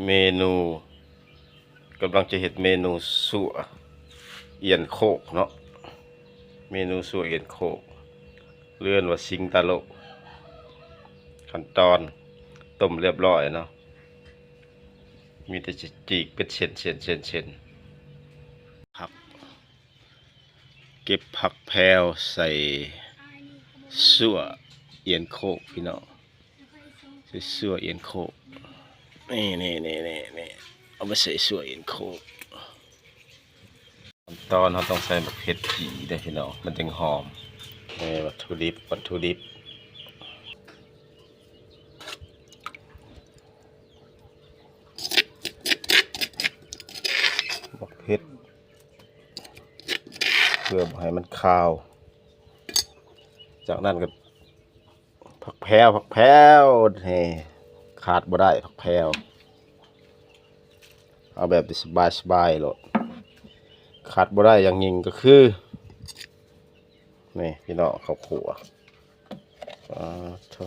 ເມນູ ກຳລັງຈະເຮັດເມນູຊົ່ວອຽນໂຄກເນາະ ເມນູຊົ່ວອຽນໂຄກ ເອີ້ນວ່າຊິງຕາໂລະ. ຂັ້ນຕອນຕົ້ມລຽບລ້ອຍເນາະ ມີແຕ່ຈະຈີກເປັນເສັ້ນໆໆໆ ຜັກ ເກັບຜັກແພວໃສ່ຊົ່ວອຽນໂຄກພີ່ນ້ອງ ໃສ່ຊົ່ວອຽນໂຄກ ນີ້ໆໆໆ ເອົາໄປໃສ່ຊົ່ວອຽນໂຄກ. ຂັ້ນຕອນເຮົາຕ້ອງໃສ່ໝາກເຜັດຈີ່ເດ້ພີ່ນ້ອງ ມັນຈຶ່ງຫອມ. ນີ້ວັດຖຸດິບ ວັດຖຸດິບ ໝາກເຜັດ ເພື່ອບໍ່ໃຫ້ມັນຄາວ. ຈາກນັ້ນກໍຜັກແພວ ຜັກແພວ ນີ້ຂາດບໍ່ໄດ້ ຜັກແພວ ເອົາແບບສະບາຍໆໂລດ. ຂາດບໍ່ໄດ້ຢ່າງຍິ່ງກໍຄື ນີ້ພີ່ນ້ອງ ເຂົ້າຂົ້ວ ອາໂທ້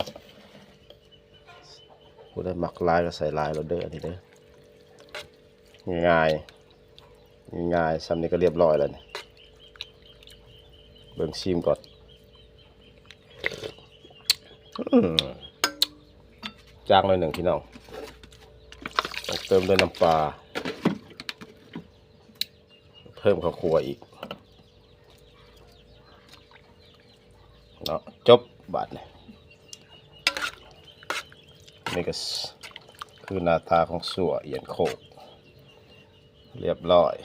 ຜູ້ໃດມັກຫຼາຍກໍໃສ່ຫຼາຍໂລດເດີ ອັນນີ້ເດີ ງ່າຍໆ ງ່າຍໆ ສ່ຳນີ້ກໍລຽບລ້ອຍແລ້ວນີ້. ເບິ່ງຊີມກ່ອນ ອືມ ຈາງໜ້ອຍໜຶ່ງພີ່ນ້ອງ ຕ້ອງເຕີມດ້ວຍນ້ຳປາ ເພີ່ມເຂົ້າຂົ້ວອີກເນາະ. ຈົບບາດນີ້ ນີ້ກໍຄືໜ້າຕາຂອງຊົ່ວອຽນໂຄກ ລຽບລ້ອຍ.